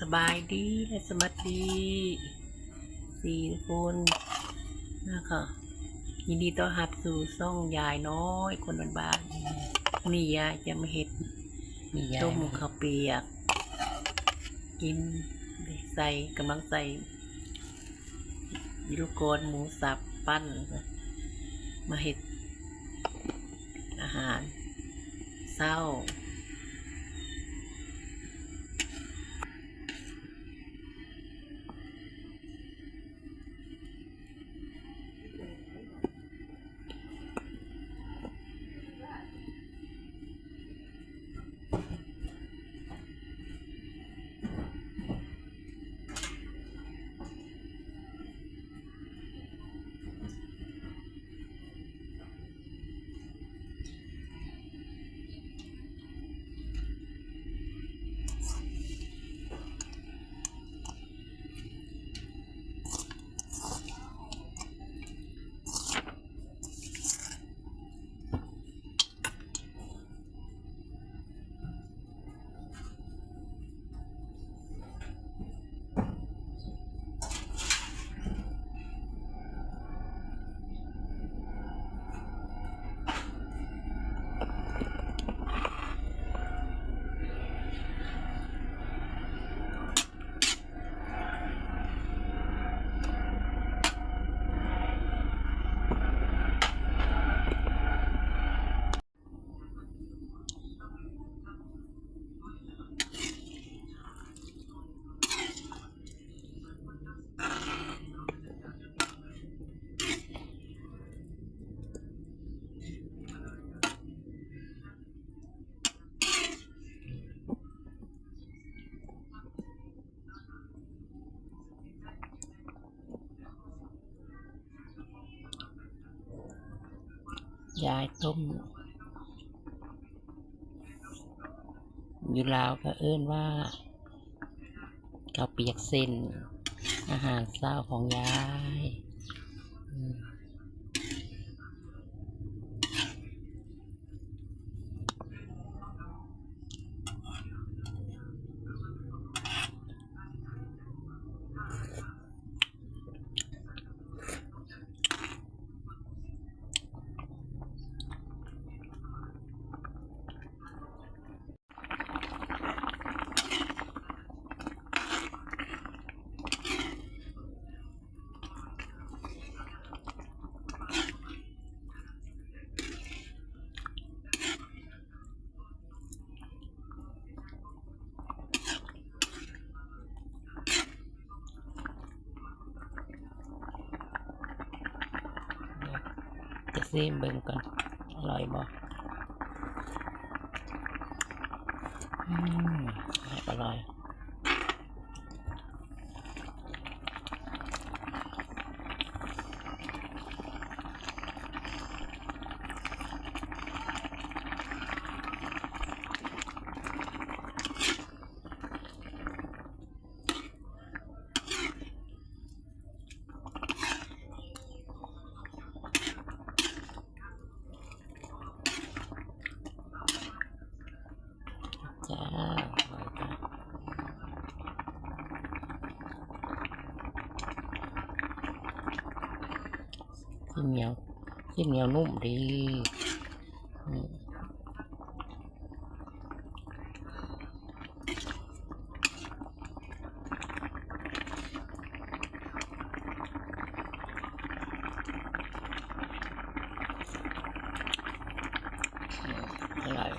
ສະບາຍດີ ແລະ ສະຫວັດດີສີ່ຄົນນະຄະ. ຍິນດີຕ້ອນຮັບສູ່ຊ່ອງຍາຍນ້ອຍຄົນບ້ານໆ. ມື້ນີ້ຍາຍຈະມາເຮັດ ມີຍາຍ ຕົ້ມເຂົ້າປຽກກິນ. ໃສ່ ກຳລັງໃສ່ ຢູ່ລູກກອນໝູສັບ ປັ້ນ ມາເຮັດອາຫານເຊົ້າ. ຍາຍຕົ້ມ ຢູ່ລາວເຂົາເອີ້ນວ່າເຂົ້າປຽກເສັ້ນ ອາຫານເຊົ້າຂອງຍາຍ. ອືມ. ຈະຊີມເບິ່ງກ່ອນ ອະລ່ອຍບໍ່? ອືມ ອະລ່ອຍ. ຈ້າ ຊິໜຽວ ຊິໜຽວນຸ້ມດີ. ອືມ. ອືມ ອະລ່ອຍ.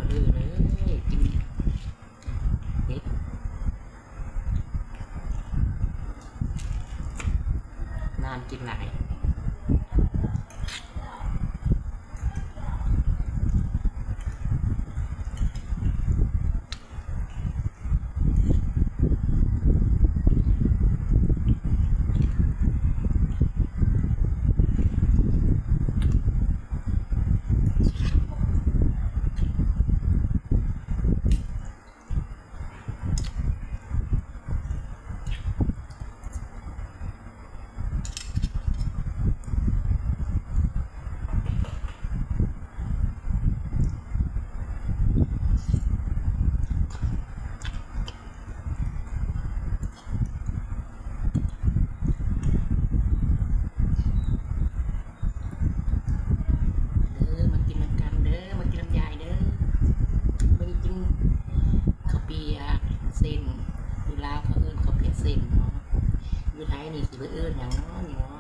ເອີ ເລີຍກິນເຫັດ ນ້ຳກິນຫຼາຍ. ເດີ ມາກິນນຳກັນເດີ ມາກິນນຳຍາຍເດີ ມື້ນີ້ກິນເຂົ້າປຽກເສັ້ນ ຢູ່ລາວເຂົາເອີ້ນເຂົ້າປຽກເສັ້ນເນາະ ຢູ່ໄທນີ້ຊິໄປເອີ້ນຫຍັງເນາະນີ້ເນາະ.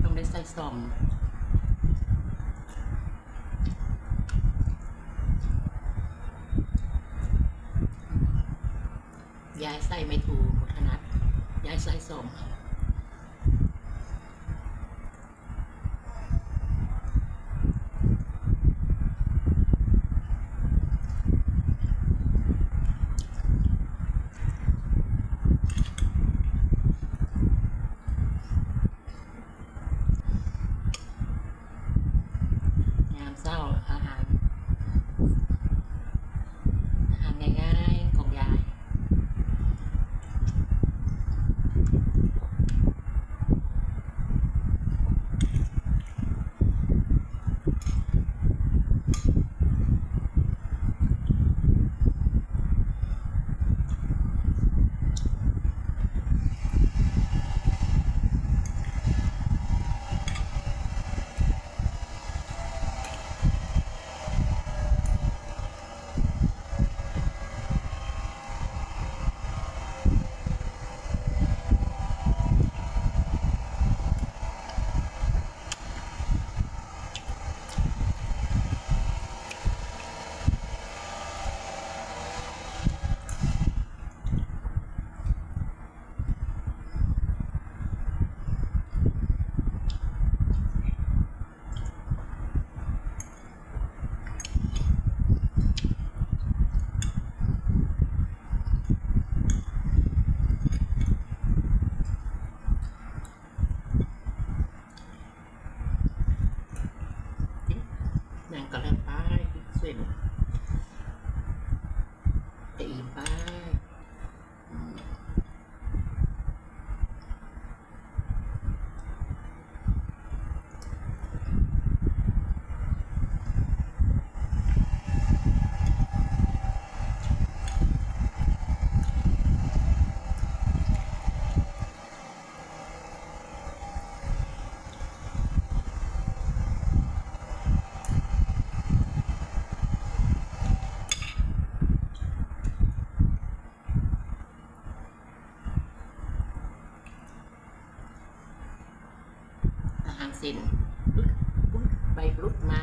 ຕ້ອງໄດ້ໃສ່ສ້ອມ ຍາຍໃສ່ໄມ້ຖູບໍ່ຖະໜັດ ຍາຍໃສ່ສ້ອມ. ຍາມເຊົ້າ ອາຫານ ອາຫານງ່າຍໆຂອງຍາຍ. ກິນຫຍັງກໍແລ້ວໄປ ກິນເສັ້ນ ກະອີ່ມໄປ. ອາຫານເສັ້ນ ປຶດ ປຶດໄປປຶດມາ